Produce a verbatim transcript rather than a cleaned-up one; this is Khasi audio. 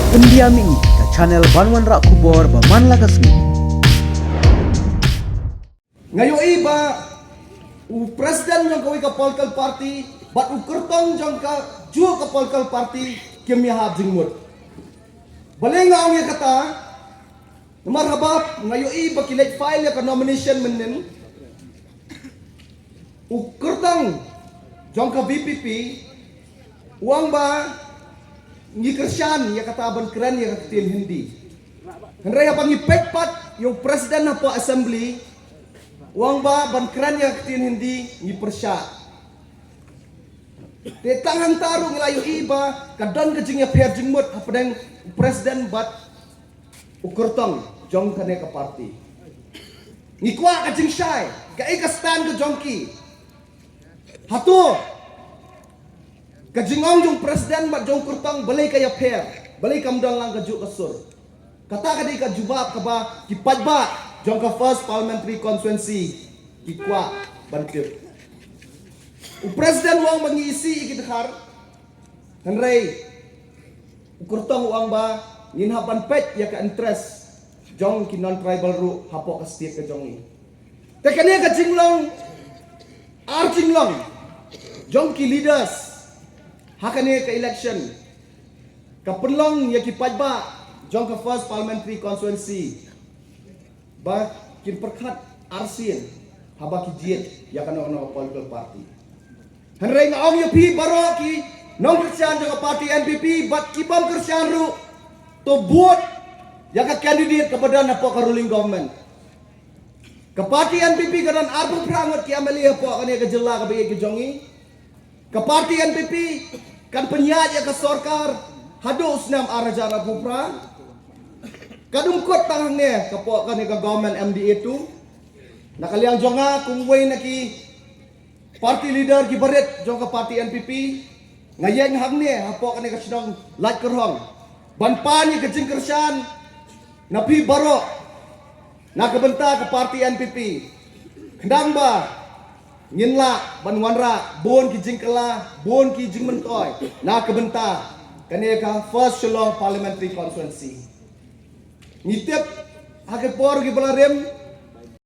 Pyndiam ïa ka channel ban wanrah khubor ba man la ka sngi. Nga ïohi ba u president jong kawei ka political party bad u kyrtong jong kajuh ka political party kim ïahap jingmut. Balei nga ong ïa kata? Namar haba nga ïohi ba ki leit file ïa ka nomination mynnin, u kyrtong jong ka VPP u ong ba ngi kyrshan ïa kata ban kren ïa ka ktien Hindi. Hynrei haba ngi peit pat ïa u president hapoh assembly, u ong ba ban kren ïa ka ktien Hindi ngi pyrshah. Te tang hangta ruh ngi la ïohi ba ka don ka jingïapher jingmut hapdeng u president bad u kyrtong jong kane ka party. Ngi kwah ka jingshai, kaei ka stand ka jong ki? Hato ka jingong jong president bad jong kyrtong balei ka ïapher, balei kam don lang kajuh ka sur? Kata ka dei ka jubab kaba ki paidbah jong ka First Parliamentary Constituency ki kwah ban tip. U president u ong ba ngi isih ïa ki dkhar, hynrei u kyrtong u ong ba ngin hap ban peit ïa ka interest jong ki non-tribal ruh hapoh ka state ka jong ngi. Te kane ka jinglong, ar jinglong jong ki leaders ha kane ka election ka pynlong ïa ki paidbah jong ka First Parliamentary Constituency ba kin pyrkhat arsien haba ki jied ïa kano kano ka political party. Hynrei nga ong ïa phi baroh ki nongkyrshan jong ka party NPP bad ki bym kyrshan ruh, to vote ïa ka candidate kaba don hapoh ka ruling government. Ka party NPP ka don arphew phra ngut ki MLA hapoh kane ka jylla kaba ïeit ka jong ngi. Ka party NPP kan pynïaid ïa ka sorkar haduh u snem ar hajar arphew phra. Ka dum kut tang hangne ka poh kane ka government MDA two. Na ka liang jong nga kum uwei na ki party leader ki barit jong ka party NPP, nga ïeng hangne hapoh kane ka shnong Laitkyrhong ban pan ïa ka jingkyrshan na phi baroh na ka bynta ka party NPP. Khnang ba ngin lah ban wanrah bun ki jingkylla, bun ki jingmyntoi na ka bynta kane ka First Shillong Parliamentary Constituency. Ngi tip ha ki por kiba la rim